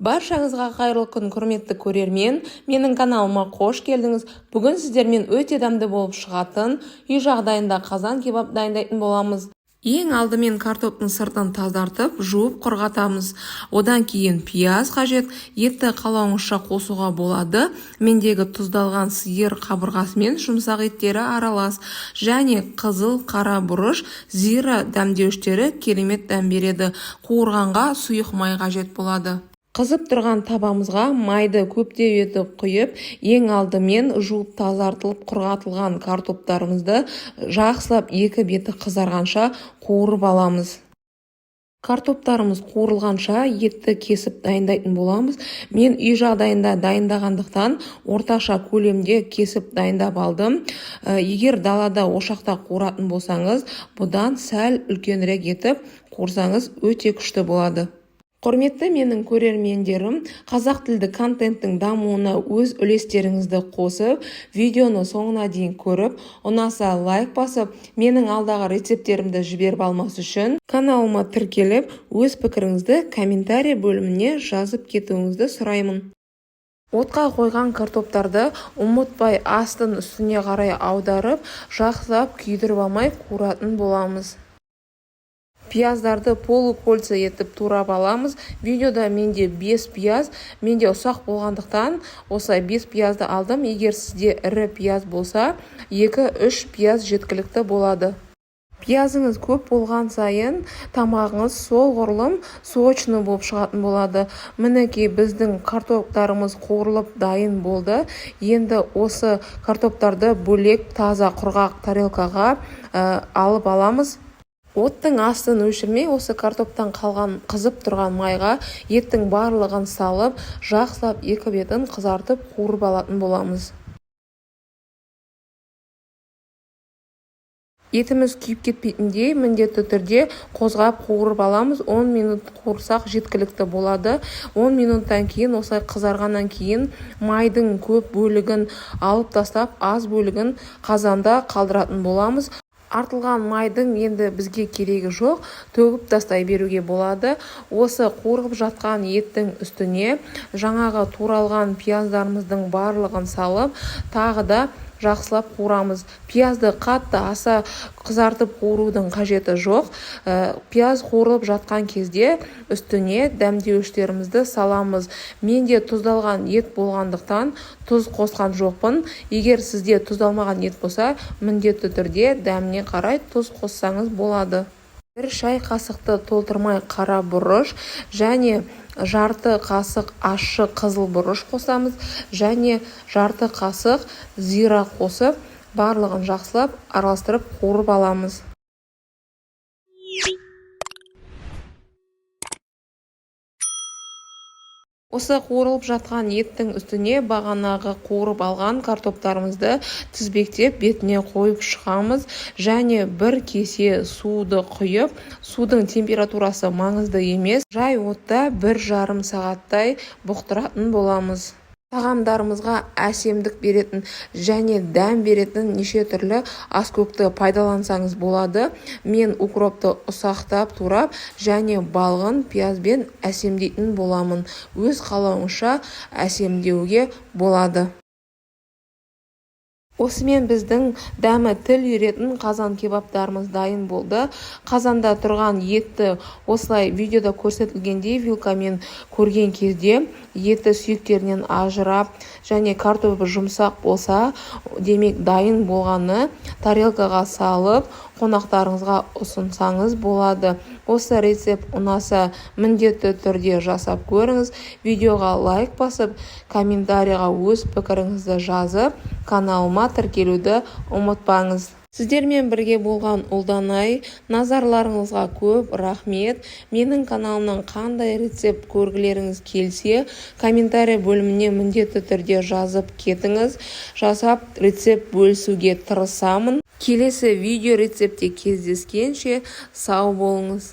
Баршаңызға қайырлы күн, құрметті көрермен! Менің каналыма қош келдіңіз. Бүгін сіздермен өте дәмді болып шығатын үй жағдайында қазан кебаб дайындайтын боламыз. Ең алдымен картоптың сыртын тазартып, жуып құрғатамыз. Одан кейін пияз қажет. Етті қалауыңызша қосуға болады. Мендегі тұздалған сиыр қабырғасы мен жұмсақ еттері аралас. Және қызыл, қара бұрыш, зира дәмдеуіштері керемет дәм береді. Қуырғанға сұйық май қажет болады. Қызып тұрған табамызға майды көптеп етіп құйып, ең алдымен жуып тазартылып құрғатылған картоптарымызды жақсылап екі беті қызарғанша қуырып аламыз. Картоптарымыз қуырылғанша етті кесіп дайындайтын боламыз. Мен үй жағдайында дайындағандықтан орташа көлемде кесіп дайындап алдым. Егер далада ошақта қуыратын болсаңыз, бұдан сәл үлкенірек етіп қуырсаңыз өте күшті болады. Құрметті менің көрермендерім, қазақ тілді контенттің дамуына өз үлестеріңізді қосып, видеоны соңына дейін көріп, ұнаса лайк басып, менің алдағы рецепттерімді жіберіп алмас үшін каналыма тіркеліп, өз пікіріңізді комментарий бөліміне жазып кетуіңізді сұраймын. Отқа қойған картоптарды ұмытпай астын үстіне қарай аударып, жақсылап күйдіріп алмай қуыратын боламыз. Пияздарды полукольца етіп турап аламыз. Видеода менде 5 пияз, менде ұсақ болғандықтан осылай 5 пиязды алдым. Егер сізде ірі пияз болса, 2-3 пияз жеткілікті болады. Пиязыңыз көп болған сайын тамағыңыз соғұрлым сочный болып шығатын болады. Мінекей, біздің картоптарымыз қуырылып дайын болды. Енді осы картоптарды бөлек таза құрғақ тарелкаға алып аламыз. Оттың астын өшірмей, осы картоптан қалған қызып тұрған майға еттің барлығын салып, жақсылап екі бетін қызартып қуырып алатын боламыз. Етіміз күйіп кетпейтіндей міндетті түрде қозғап қуырып аламыз. 10 минут қуырсақ жеткілікті болады. 10 минуттан кейін осылай қызарғаннан кейін майдың көп бөлігін алып тастап, аз бөлігін қазанда қалдыратын боламыз. Артылған майдың енді бізге керегі жоқ, төгіп тастай беруге болады. Осы қуырылып жатқан еттің үстіне жаңағы туралған пияздарымыздың барлығын салып, тағы да жақсылап қуырамыз. Пиязды қатты аса қызартып қуырудың қажеті жоқ. Пияз қуырылып жатқан кезде үстіне дәмдеуіштерімізді саламыз. Менде тұздалған ет болғандықтан тұз қосқан жоқпын. Егер сізде тұздалмаған ет болса, міндетті түрде дәміне қарай тұз қоссаңыз болады. 1 шай қасықты толтырмай қара бұрыш және жарты қасық ащы қызыл бұрыш қосамыз және жарты қасық зира қосып, барлығын жақсылап араластырып қуырып аламыз. Осы қуырылып жатқан еттің үстіне бағанағы қуырып алған картоптарымызды тізбектеп бетіне қойып шығамыз және бір кесе суды құйып, судың температурасы маңызды емес, жай отта 1,5 сағаттай бұқтыратын боламыз. Тағамдарымызға әсемдік беретін және дәм беретін неше түрлі аскөкті пайдалансаңыз болады. Мен укропты ұсақтап турап және балғын пиязбен әсемдейтін боламын. Өз қалауыңызша әсемдеуге болады. Осымен біздің дәмі тіл үйіретін қазан кебабтарымыз дайын болды. Қазанда тұрған етті осылай видеода көрсетілгендей вилкамен көрген кезде еті сүйектерінен ажырап және картобы жұмсақ болса, демек дайын болғаны. Тарелкаға салып қонақтарыңызға ұсынсаңыз болады. Осы рецепт ұнаса міндетті түрде жасап көріңіз. Видеоға лайк басып, комментарийға өз пікіріңізді жазып, каналыма тіркелуді ұмытпаңыз. Сіздермен бірге болған Ұлданай, назарларыңызға көп рахмет. Менің каналымнан қандай рецепт көргілеріңіз келсе, комментарий бөліміне міндетті түрде жазып кетіңіз. Жасап рецепт бөлісуге тырысамын. Келесі видео рецептте кездескенше сау болыңыз.